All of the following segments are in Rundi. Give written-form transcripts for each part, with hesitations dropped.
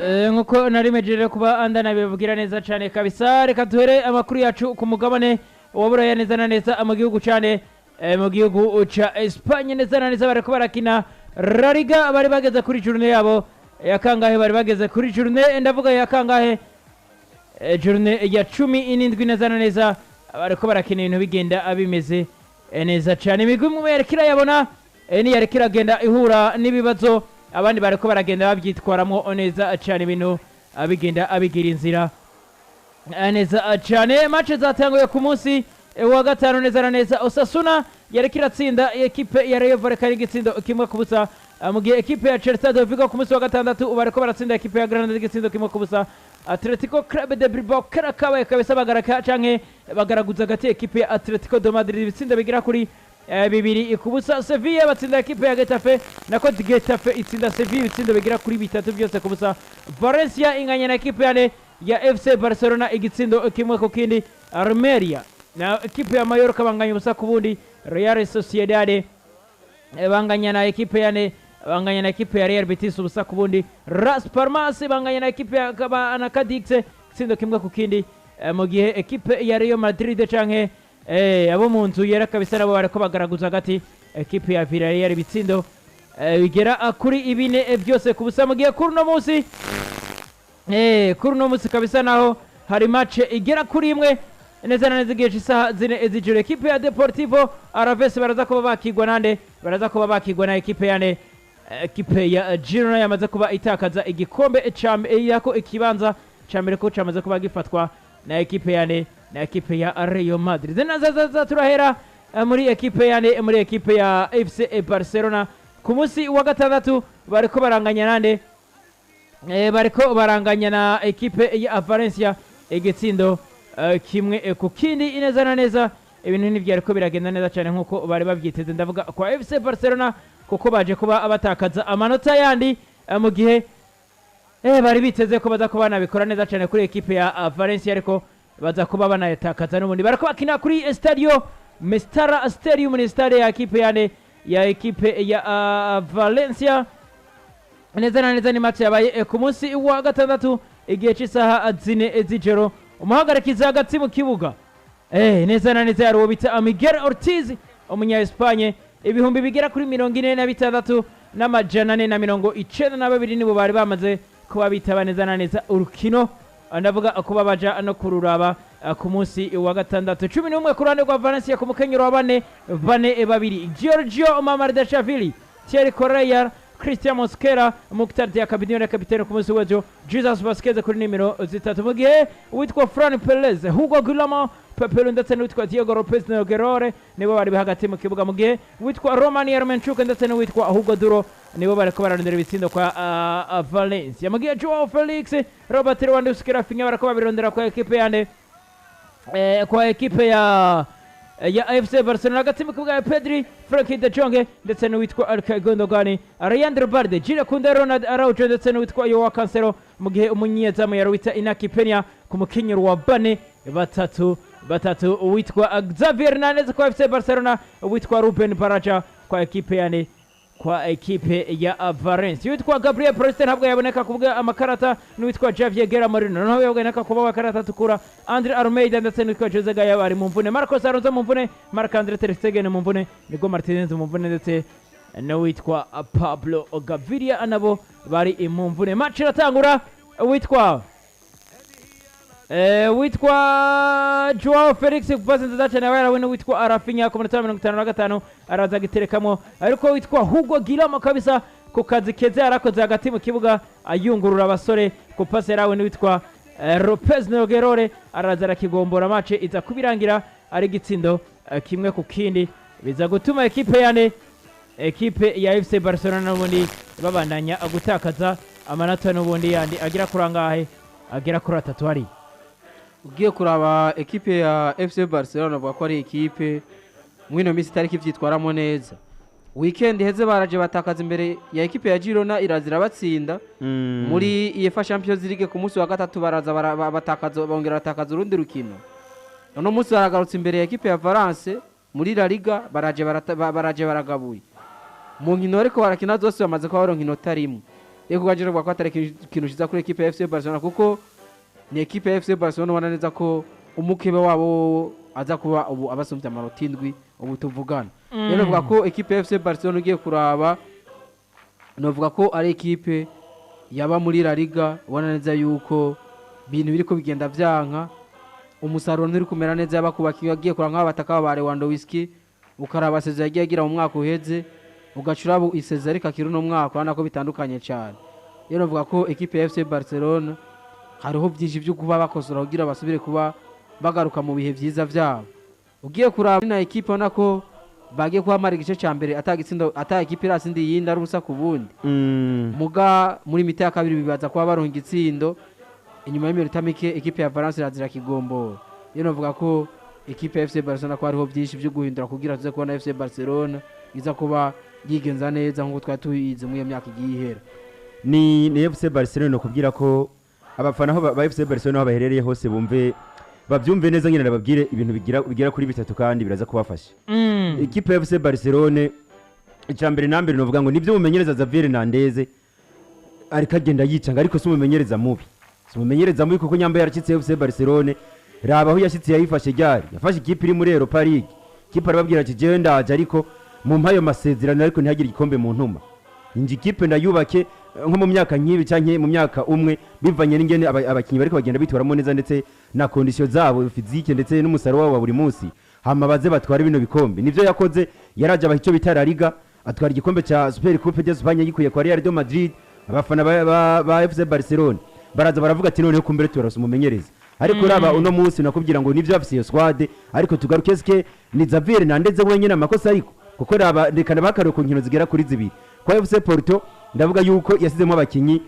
Nkuko nari mejeje kuba andanabivugira neza cyane kabisa, reka duhere amakuru yacu ku mugabane wa Buraya, neza na neza mu gihugu cyane mu gihugu ca Espagne. Neza na neza bariko barakina La Liga, bari bageze kuri journée yabo ya kangahe? Bari bageze kuri journée, ndavuga ya kangahe? Journée ya 17. Neza na neza bariko barakina, ibintu bigenda bimeze neza cyane. Imigwi imwe yariko irayabona, niyo yariko iragenda ihura n'ibibazo, abandi bariko baragenda babyitwaramwo neza cyane, ibintu bigenda bigira inzira neza cyane. Match zatanguye ku munsi wa gatanu. Neza na neza Osasuna yariko iratsinda ekipe ya Rayo Vallecano igitsindo 1-0, mu gihe ekipe ya Celta de Vigo ku munsi wa gatandatu bariko baratsinda ekipe ya Granada igitsindo 1-0. Atletico Club de Bilbao karakabaye kabisa, bagaraka canke bagaraguza hagati ekipe ya Atletico de Madrid ibitsindo bigera kuri 2-0. Sevilla batsinda ekipe ya Getafe, nako Getafe itsinda Sevilla ibitsindo bigera kuri bitatu byose ku busa. Valencia inganya na ekipe ya FC Barcelona igitsindo 1 ku kindi. Almeria na ekipe ya Mallorca banganya 0-0. Real Sociedad banganya na ekipe yane banganya na ekipe ya Real Betis 0-0. Las Palmas banganya na ekipe ya na Cadix igitsindo 1 ku kindi, mu gihe ekipe ya Real Madrid canke abo mu nzu yera kabisa nabo bariko bagaraguza hagati ekipe ya Villarreal ibitsindo bigera kuri 4 byose ku busa. Mu gihe kuri uno munsi kabisa naho hari match igera kuri imwe. Neza na neza igihe c'isaha 4 z'ijoro, ekipe ya Deportivo Alaves baraza kuba bakigwa nande? Baraza kuba bakigwa na ekipe yane, ekipe ya Girona yamaze kuba itakaza igikombe ca yako, ikibanza ca mbere ko camaze kuba gifatwa na ekipe yane, na ekipe ya Real Madrid. Naza turahera muri ekipe yane, muri ekipe ya FC Barcelona. Ku munsi wa gatandatu bariko baranganya nande? Bariko baranganya na ekipe ya Valencia igitsindo 1 ku kindi. Neza na neza ibintu ntivyariko biragenda neza cyane nkuko bari bavyiteze, ndavuga kwa FC Barcelona, kuko baje kuba batakaza amanota yandi, mu gihe bari biteze ko baza kuba banabikora neza cyane kuri ekipe ya Valencia, ariko baza kuba banayatakaza n'ubundi. Bariko bakina kuri Estadio Mestalla Stadium, ni stade ya ekipe yane, ya ekipe ya Valencia. Neza na neza ni match yabaye ku munsi wa gatandatu igihe cy'isaha 4 z'ijoro. Umuhagarikizi hagati mu kibuga neza na neza yari uwo bita Miguel Ortiz, umunya Espagne. 46,492 nibo bari bamaze kuba bitaba neza na neza urukino, ndavuga kuba baja no kururaba ku munsi wa gatandatu. 11 ku ruhande rwa Valencia ku mukenyero wa bane bane babiri: Giorgio Mamardashvili, Thierry Correia, Christian Mosquera, Mouctar Diakhaby niwe kapitene ku munsi w'ejo, Jesus Vasquez kuri nimero 3, mu gihe uwitwa Fran Perez, Hugo Guillamon Pepelu ndetse n'uwitwa Diego Lopez Noguerole nibo bari hagati mu kibuga, mu gihe uwitwa Roman Yaremchuk ndetse n'uwitwa Hugo Duro nibo bariko bararondera ibitsindo kwa Valencia, mu gihe Joao Felix, Robert Lewandowski, Raphinha bariko babirondera kwa ekipe yande, kwa ekipe ya FC Barcelona. Hagati mu kibuga ya Pedri, Frenkie de Jong ndetse n'uwitwa Ilkay Gundogan, Alejandro Balde, Jules Koundé, Ronald Araujo ndetse n'uwitwa Joao Cancelo, mu gihe umunyezamu yari Inaki Peña ku mukenyero wa bane batatu batatu, uwitwa Xavier Hernandez kwa FC Barcelona, uwitwa Ruben Baraja kwa ekipe yane, kwa ekipe ya Valencia. Uwitwa Gabriel Prost ntabwo yaboneka kubwa amakarata, n'uwitwa Javier Guerra Moreno ntabwo yaboneka kuba amakarata atukura. Andre Almeida ndetse n'uwitwa Jose Gaya bari mu mvune, Marcos Alonso mu mvune, Marc Andre ter Stegen mu mvune, Nico Martinez mu mvune ndetse n'uwitwa Pablo Gaviria nabo bari mu mvune. Match iratangura, witwa Joao Felix pasi nziza cyane yabaye n'uwitwa Raphinha ku minota 55, araza agiterekamo, ariko witwa Hugo Guillamon kabisa ku kazi keza yarakoze hagati mu kibuga, ayungurura abasore ku pasi yarawe n'uwitwa Lopez Noguerole, araza arakigombora. Match iza kubirangira ari igitsindo 1 ku kindi, biza gutuma ekipe yane, ekipe ya FC Barcelona n'ubundi babandanya gutakaza amanota n'ubundi yandi agera kuri angahe? Agera kuri atatu hari. Ugiye kuraba ekipe ya FC Barcelona, bavuga ko ari ekipe muri ino minsi itariko ivyitwaramo neza. Weekend iheze baraje batakaza imbere ya ekipe ya Girona, iraza irabatsinda. Muri UEFA Champions League ku munsi wa gatatu baraza batakaza, bongera batakaza urundi rukino. Uno munsi baragarutse imbere ya ekipe ya Valence muri La Liga, baraje baragabuye. Mu nkino ariko barakina zose bamaze kuba baronka inota rimwe. Rero kuba rero ko atari ikintu cyiza kuri ekipe ya FC Barcelona, kuko ni ekipe ya FC Barcelona ubona neza ko umukebe wabo aza kuba ubu abasumbye amanota 7 ubu tuvugana. Rero novuga ko ekipe ya FC Barcelona ugiye kuraba, novuga ko ari ekipe yaba muri La Liga ubona neza yuko ibintu biriko bigenda vyanka, umusaruro nturi kumera neza, yaba ku bakinnyi bagiye kuraba nk'abataka ba Lewandowski, ukaraba saison yagiye agira mu mwaka uheze, ugaca uraba i saison ariko akiri uno mwaka, urabona ko bitandukanye cyane. Rero novuga ko ekipe ya FC Barcelona hariho byinshi byo kuba bakosora kugira basubire kuba bagaruka mu bihe byiza byabo. Ugiye kuraba na ekipe ubona ko bagiye kuhamara igice cya mbere ata gitsindo, ata ekipe irasinda iyindi, ari ubusa ku bundi. Muga muri mi-temps ya kabiri bibaza kuba baronka igitsindo, inyuma y'iminota mike ekipe ya Valence irazira kigombora. Rero novuga ko ekipe ya FC Barcelona ko hariho byinshi byo guhindura kugira tuze kubona FC Barcelona iza kuba yigenza neza nk'uko twari tuyizi muri iyo myaka igiye ihera. Ni FC Barcelona, kubwira ko abafana aho ba FC Barcelona aho baherereye hose bumve, babyumve neza nyine, nababwire ibintu bigira bigera kuri bitatu kandi biraza kubafasha. Ikipe ya FC Barcelona, icya mbere na mbere novuga ngo nibyo, mumenyereza Xavier Hernandez ariko agenda yicanga, ariko si umumenyereza mubi, si umumenyereza mubi, kuko nyamba yaracitse FC Barcelona, raba aho yashitse, yayifashe ryari? Yafashe ikipe iri muri Europa League, ikipe arababwira ati: "Jewe ndaje, ariko mumpe ayo masezerano, ariko ntihagire igikombe mu ntuma, inji ikipe ndayubake nko mu myaka nk'ibi canke mu myaka umwe, bivanye n'ingene abakinyi bariko bagenda bitoramo neza, ndetse na condition zabo physique, ndetse n'umusaruro wabo wa buri munsi, hama baze batware bino bikombe." Nivyo yakoze, yaraje abaha icyo bita La Liga, atwara igikombe ca Super Coupe d'Espagne yagikuye kwa Real de Madrid. Abafana ba FC Barcelona baraza baravuga ati: "Noneho kumbere turarose umumenyereza." Ariko uraba uno munsi, nakubwira ngo nivyo, bafise iyo squad, ariko tugaruke, eske ni Xavier Hernandez wenyine amakosa? Ariko kuko raba, rekana bakariwe ku nkino zigera kuri zibiri kwa FC Porto, ndavuga yuko yasizemo abakinyi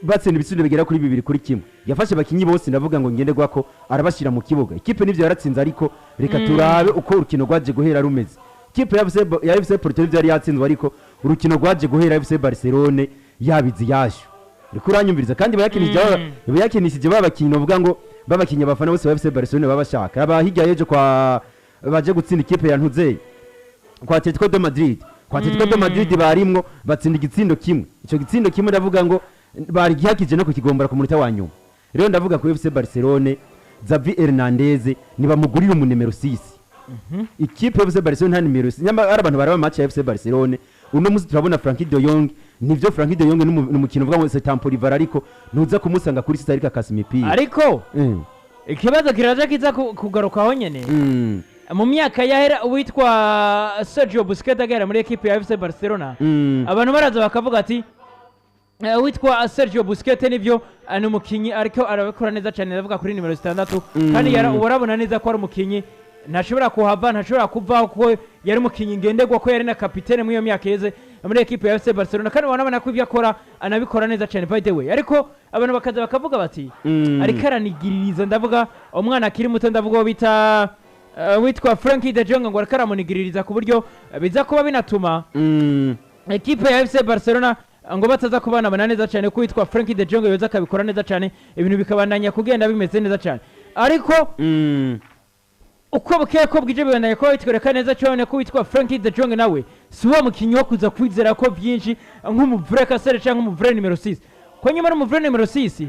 batsinda ibitsindo bigera kuri 2-1. Yafashe abakinyi bose, ndavuga ngo ngenderwako, arabashyira mu kibuga. Ikipe nivyo yaratsinze, ariko reka turabe uko urukino rwaje guhera rumeze. Ikipe ya FC Porto nivyo yari yatsinzwe, ariko urukino rwaje guhera FC Barcelone yabizi yasho. Uriko uranyumviriza? Kandi bayakinishije ba bakinyi, bavuga ngo babakinyi abafana bose ba FC Barcelone baba bashaka. Aba hirya y'ejo kwa baje gutsinda ikipe ya Ntuzeye kwa Atletico de Madrid, kwa Atletico de Madrid barimwo batsinda igitsindo kimwe. Ico gitsindo kimwe ndavuga ngo bari gihakije no kukigombora ku munota wa nyuma. Rero ndavuga ku FC Barcelone, Xavi Hernandez nibamugurira umunimero 6. Ikipe ya FC Barcelona nta nimero 6. Nyamara ari abantu baraba match ya FC Barcelona uno munsi, turabona Frenkie de Jong. Nivyo, Frenkie de Jong ni umukino uvuga ngo c'est un polyvalent, ariko ntuza kumusanga kuri sita ariko akasa imipira. Ariko ikibazo kiraja kiza kugarukaho nyene. Mu myaka yahera, uwitwa Sergio Busquets agera muri ekipe ya FC Barcelona, abantu baraza bakavuga ati uwitwa Sergio Busquets nibyo, ni umukinyi ariko arabikora neza cyane, ndavuga kuri nimero 6. Kandi urabona neza ko ari umukinyi ntashobora kuhava, ntashobora kuvaho, kuko yari umukinyi ngenderwa, ko yari na kapitene muri iyo myaka iheze muri ekipe ya FC Barcelona, kandi urabona ko ibyo akora anabikora neza cyane, by the way. Ariko abantu bakaza bakavuga bati ariko aranigiririza, ndavuga umwana akiri muto, ndavuga uwo bita witwa Frenkie de Jong, ngo ariko aramunigiririza ku buryo biza kuba binatuma ekipe ya FC Barcelona ngo bataza kubanabana neza cyane, ko witwa Frenkie de Jong yoza akabikora neza cyane, ibintu bikabandanya kugenda bimeze neza cyane. Ariko uko bukeye ko bwije bibandanya kuba bitwereka neza cyane ko witwa Frenkie de Jong nawe si wa mukinnyi wo kuza kwizera ko byinshi nk'umu vrai casseur cyangwa umu vrai nimero 6, ko nyuma n'umu vrai nimero 6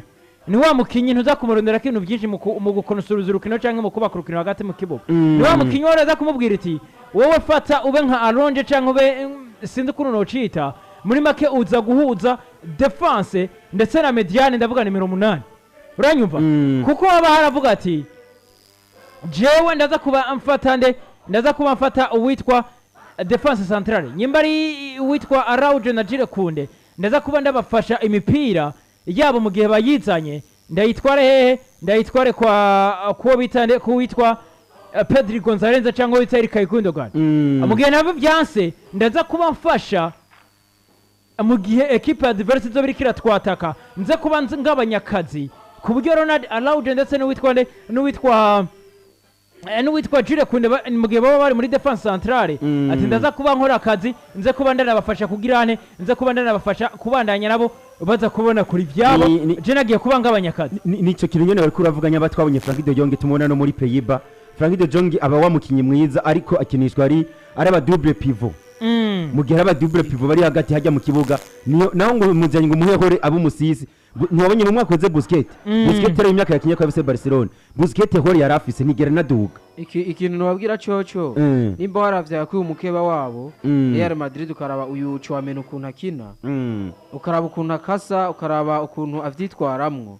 ni wa mukinnyi ntuza kumurondera ibintu byinshi mu gukonosuruza urukino cyangwa mu kubaka urukino hagati mu kibuga. Ni wa mukinnyi wari aza kumubwira iti: "Wowe fata ube nka allonge cyangwa ube sinzi ukuntu nocita, muri make uza guhuza défense ndetse na médiane, ndavuga nimero 8." Uranyumva? Kuko haba haravuga ati: "Jewe ndaza kuba mfata nde? Ndaza kuba mfata uwitwa défense centrale, nyimba ari uwitwa Araujo na Jules Kounde, ndaza kuba ndabafasha imipira yabo mu gihe bayizanye, ndayitware hehe? Ndayitware kwa kuwo bita nde? Kuwitwa Pedri Gonzalez cyangwa witwa Ilkay Gundogan. Mu gihe nabyo byanse, ndaza kuba mfasha mu gihe ekipe ya adverse izoba iriko iratwataka, nze kuba ngabanya akazi ku buryo Ronald Araujo ndetse n'uwitwa nde, n'uwitwa Jules Kounde, mu gihe baba bari muri défense centrale, ati ndaza kuba nkora akazi, nze kuba ndanabafasha kugira ane, nze kuba ndanabafasha kubandanya nabo baza kubona kuri vyabo, je nagiye kuba ngabanya akazi." Nico kintu nyene bariko uravuga. Nyaba twabonye Frenkie de Jong, tumubona no muri Pays-Bas. Frenkie de Jong aba wamukinyi mwiza, ariko akinishwa ari aba double pivot. Mu gihe ari aba double pivot bari hagati hajya mu kibuga, niyo naho ngo muzanye ngo umuhehore abe umusisi. Ntiwabonye mu mwaka uheze Busquets? Busquets rero imyaka yakinye kwa FC Barcelona, Busquets hore yari afise ntigera naduga. Ikintu nababwira coco, nimba waravyaye ko uyu mukeba wabo Real Madrid, ukaraba uyu Tchouameni ukuntu akina, ukaraba ukuntu akasa, ukaraba ukuntu avyitwaramwo,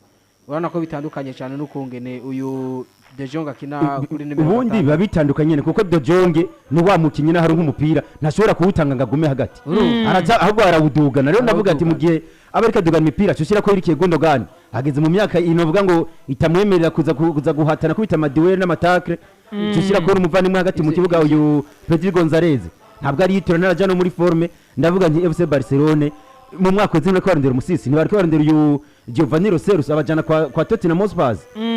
urabona ko bitandukanye cyane n'ukungene uyu De Jong akina kuri nimero Ubundi 6. Biba bitandukanye nyene, kuko De Jong ni wa mukinyi naho ari nk'umupira ntashobora kuwutanga ngo agume hagati. Araza ahubwo arawudugana. Rero ndavuga ati mu gihe aba ariko adugana imipira, cushira ko Ilkay Gundogan ageze mu myaka inovuga ngo itamwemerera kuza guhatana kubita ama duel n'ama tacle, cushira ko umuvandimwe hagati mu kibuga uyu Pedri Gonzalez ntabwo ari yitora, ntaraja no muri forme. Ndavuga nti FC Barcelone mu mwaka uzi ko barondera umusisi, ntibariko barondera uyu Giovanni Lo Celso abajana kwa Tottenham Hotspur,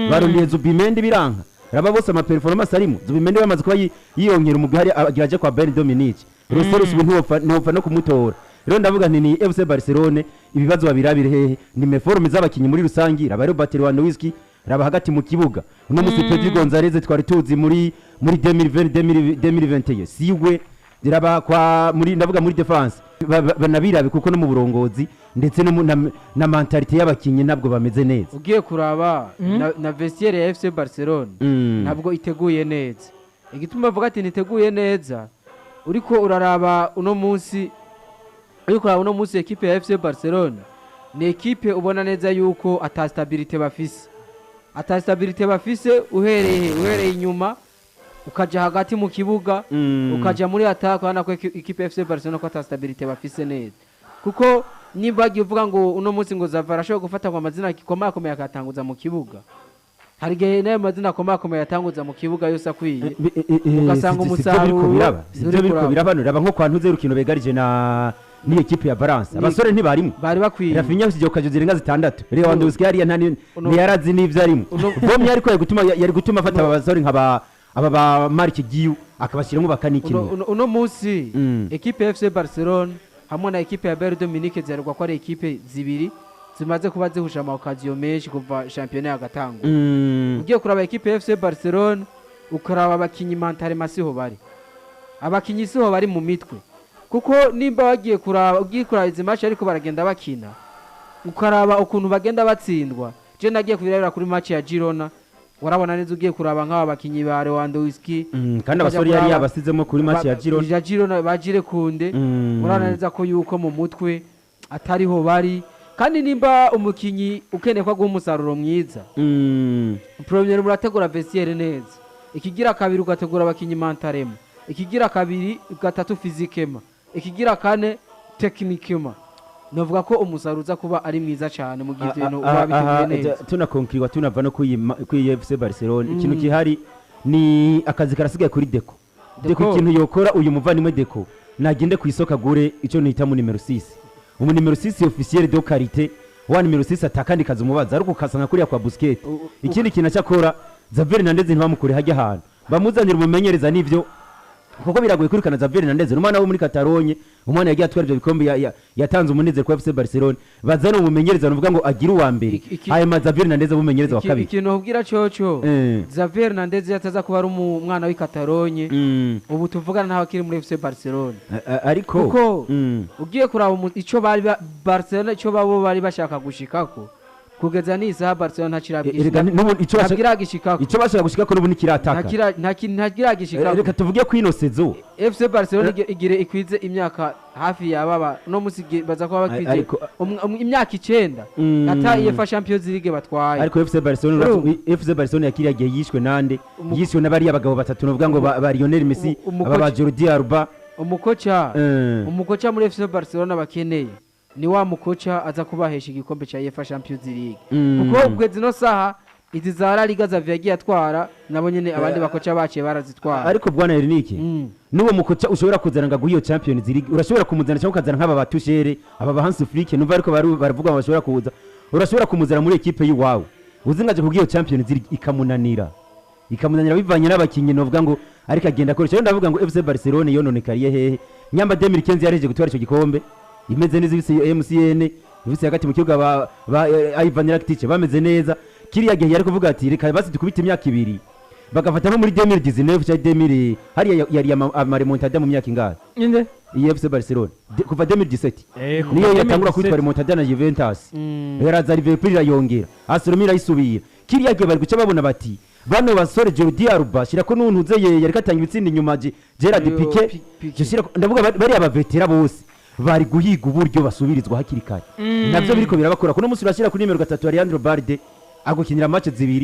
barondeye Zubimendi biranka. Raba bose ama performance arimo. Zubimendi bamaze kuba yiyongera umugwi hari agira aje kwa Bayern Munich. Lo Celso ubu ntiwopfa no kumutora. Rero ndavuga nti ni FC Barcelone ibibazo babirabire hehe? Ni méforme z'abakinyi muri rusangi. Raba Robert Lewandowski, raba hagati mu kibuga uno musi Pedri Gonzalez twari tuzi muri 2020 2021 siwe. Raba kwa muri, ndavuga muri défense, banabirabe kuko no mu burongozi ndetse no na mentalité y'abakinyi ntabwo bameze neza. Ugiye kuraba na vestiaire ya FC Barcelona, ntabwo iteguye neza. Igituma bavuga ati ntiteguye neza, uriko uraraba uno munsi, uriko uraraba uno munsi ekipe ya FC Barcelona ni ekipe ubona neza yuko ata stabilité bafise, ata stabilité bafise, uhereye inyuma ukaja hagati mu kibuga, ukaja muri attaque, urabona ko ekipe ya FC Barcelona ko ata stabilité bafise neza, kuko nimba bagiye uvuga ngo uno munsi ngo Xavi arashobora gufata ngo amazina akomakomeye akayatanguza mu kibuga, hari igihe n'ayo mazina akomakomeye yatanguza mu kibuga yose akwiye, ugasanga umusaruro biraba sibyo nturi biriko kuraba. biraba. Raba nko kwa ntuze urukino begarije na n'iyi ekipe ya Valence, abasore ntibarimo. Bari bakwiye. Raphinha afite igihe zirenga zitandatu, Lewandowski hariya nta ntiyarazi n'ivyo arimo. Vomye ariko yari gutuma afata aba basore nka ba aba ba Marc Guiu akabashyiramo bakanikinira. Uno munsi ekipe ya FC Barcelona hamwe na ekipe ya Bayern Munich ziharurwa ko ari ekipe zibiri zimaze kuba zihusha ama occasion menshi kuva shampiyona yagatangwa. Ugiye kuraba ekipe ya FC Barcelona, ukaraba abakinyi, mentalement siho bari, abakinyi siho bari mu mitwe, kuko nimba wagiye kuraba, ugiye kuraba izi match ariko baragenda bakina, ukaraba ukuntu bagenda batsindwa. Je nagiye kubirabira kuri match ya Girona, warabona neza, ugiye kuraba nk'aba bakinyi ba Lewandowski, Kandi ukajya abasore yari kuraba yabasizemo kuri match ya Girona. Ya Girona bagire kunde, urabona neza ko yuko mu mutwe atariho bari. Kandi nimba umukinyi ukeneye ko aguha umusaruro mwiza, premier murategura vestiaire neza, ikigira kabiri ugategura abakinyi mentalement, ikigira kabiri gatatu physiquement, ikigira kane techniquement, novuga ko umusaruro uza kuba ari mwiza cyane mu gihe ibyo bintu uba biteguye neza. Tunakonkiriwa tunava no kuyi FC Barcelona, ikintu gihari ni akazi karasigaye kuri Deco. Deco Deco. ikintu yokora uyu muvandimwe Deco, nagende ku isoko agure icyo nita mu nimero 6, umu nimero 6 officiel de qualité, wa nimero 6 atakandi kazi umubaza ariko ukasanga kuriya kwa Busquets. Ikindi kintu acyakora, Xavi Hernandez ntibamukure hajya ahantu bamuzanira umumenyereza, nivyo, kuko biragoye kwirukana Xavi Hernandez, umwana wo muri Catalogne, umwana yagiye atwara ibyo bikombe, yatanze umunezero kwa FC Barcelona. Bazana umumenyereza nuvuga ngo agire uwa mbere, hanyuma Xavi Hernandez amumenyereza wa kabiri. Ikintu ubwira coco, Xavi Hernandez yataza kuba ari umwana w'i Catalogne, ubu tuvugana ntaho akiri muri FC Barcelona. Ariko Kuko ugiye kuraba ico bari Barcelona ico babo bari bashaka gushikako, kugeza n'isaha Barcelona Erega n'ubu ico ntakiragishikako. Ico bashaka gushikako n'ubu ntikirataka. Ntakiragishikako. Reka tuvuge ko ino saison FC Barcelona igire ikwize imyaka hafi ya baba no musi baza kuba bakwije imyaka 9 ata UEFA Champions League batwaye. Ariko FC Barcelona Urumva? FC Barcelona yakiriya gihe yishwe nande? Yishwe n'abariya bagabo batatu novuga ngo ba Lionel Messi, aba ba Jordi Alba. Umukoca umukoca muri FC Barcelona bakeneye ni wa mukoca aza kubahesha igikombe cya UEFA Champions League, kuko kugeza ino saha izi za La Liga Xavi yagiye atwara, nabo nyene abandi bakoca baciye barazitwara. Ariko bwana Erinike, n'uwo mukoca ushobora kuzana ngo aguhe iyo Champions League, urashobora kumuzana cyangwa ukazana nk'aba ba Tuchel, aba ba Hans Flick, numva ariko baravuga ngo bashobora kuza, urashobora kumuzana muri ekipe y'iwawe uzi ngo aje kubw'iyo Champions League ikamunanira bivanye n'abakinnyi novuga ngo ariko agenda akoresha. Rero ndavuga ngo FC Barcelona yononekariye hehe? Nyamba 2015 yareje gutwara icyo gikombe imeze neza, ifise MCN, ifise hagati mu kibuga ba Ivan Rakitic bameze neza, kiriya gihe yari kuvuga ati reka basi dukubite imyaka 2. Bagafata nko muri 2019 cyangwa 2000, hariya yari ama remontada mu myaka ingahe? Inde? Iyi FC Barcelona kuva 2017 Kuva niyo yatangura 2017. kwitwa remontada na Juventus, yaraza Liverpool irayongera, AS Roma irayisubira. Kiriya gihe bari guca babona bati bano basore, Jordi Alba, shira ko nuntuze ye yariko atanga ibitsinda inyuma, Gerard Yo, Piqué. Piqué. Ndavuga bariya ba vétérans bose bari guhiga uburyo basubirizwa hakiri kare. Navyo biriko birabakora. Kuno munsi urashyira kuri nimero 3 Alejandro Balde agukinira match zibiri.